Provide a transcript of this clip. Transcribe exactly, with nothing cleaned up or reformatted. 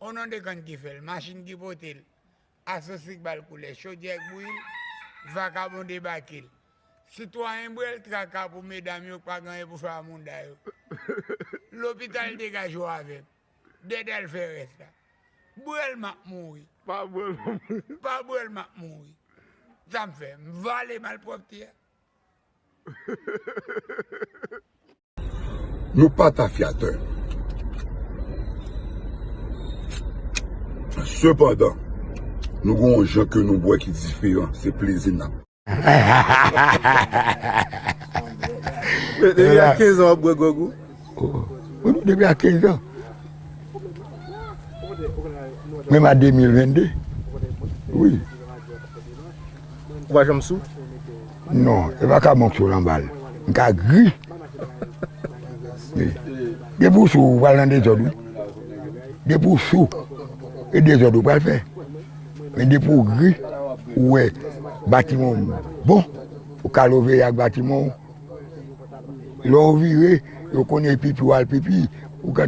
O non de konn ki fè l, machin ki pote l, asosi k ba l koulè, chodyè k bouyi l, vakabon debake l. Sitwayen bwè l, traka pou medam yo k pa gen anyen pou fè a mounda yo. Lopital degaje w avè m. Dèdè l fè rès la. Bwè l m ap mouri. Pa bwè l m ap mouri. Pa bwè l m ap mouri. Sa m fè? M vale malpwòpte a. Nou pa tafyatè. Sepandan, nou gen yon jan ke nou bwè ki diferan, se plezi n ap. Depi a kenz an w ap bwè gwòg ou? Ou di depi a kenz an. Menm a de mil venn de. Wi. Ou pa janm sou? Non, e pa ka bon k sou lan bal. M ka gri. Wi. Depi w sou, ou pral nan dezòd, wi. Depi w sou, e dezòd ou pral fè. Men depi w gri, ou wè batiman w bon, ou ka love ak batiman w. Lè w vire, yo konnen pipi w al pipi, ou ka